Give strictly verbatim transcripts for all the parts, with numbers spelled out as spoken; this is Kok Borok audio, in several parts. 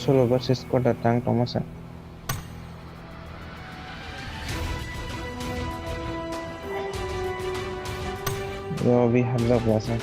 Solo versus squad tang tongma sa. Yo, bi hamjak basa.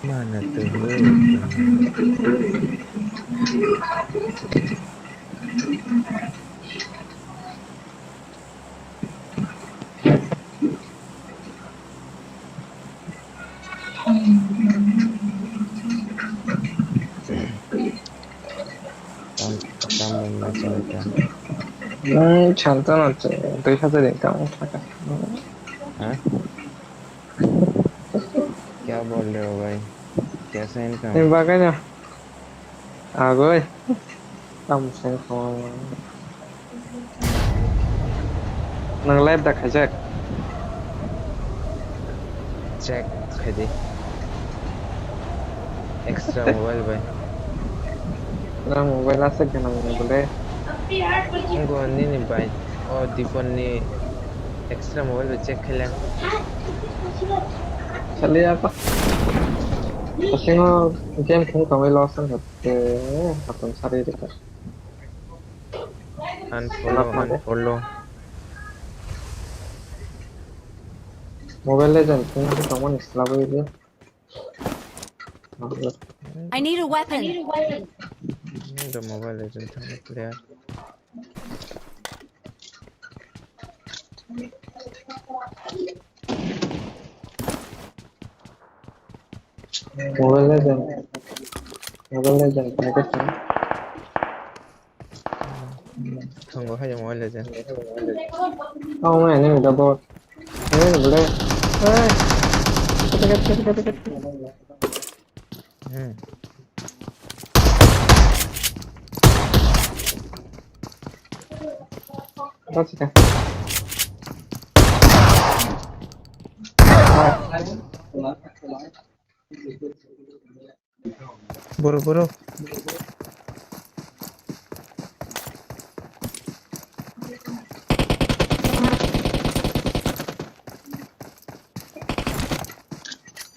Mana tuh? Tam, tam, tam, tam, tam. Nang chanta na che, dui hajar income thaka. Ha? Kya bol rahe ho bhai? Kaisa income? Ni bagai na. Agoi. Tam sen ko. Nang live da khaijak. Check khaidi. Extra mobile bai. Extra mobile ase gana mobile. Ngo nini bai. O Dipon ni extra mobile bai check khaile. Chale apa? Asingo game khung kamai loss ang khatte, hatam sari deka. Unfollow, unfollow. Mobile Legend, kung si kamu ni selawai dia. I need a weapon. Ini udah Mobile Legend sama player. Mobile Legend. Mobile Legend, apa sih? Thanggo hai Mobile Legend. Oh, man, ini udah bot. Ini boleh. Eh. Hmm. Apa sih, Kak? Boro, boro.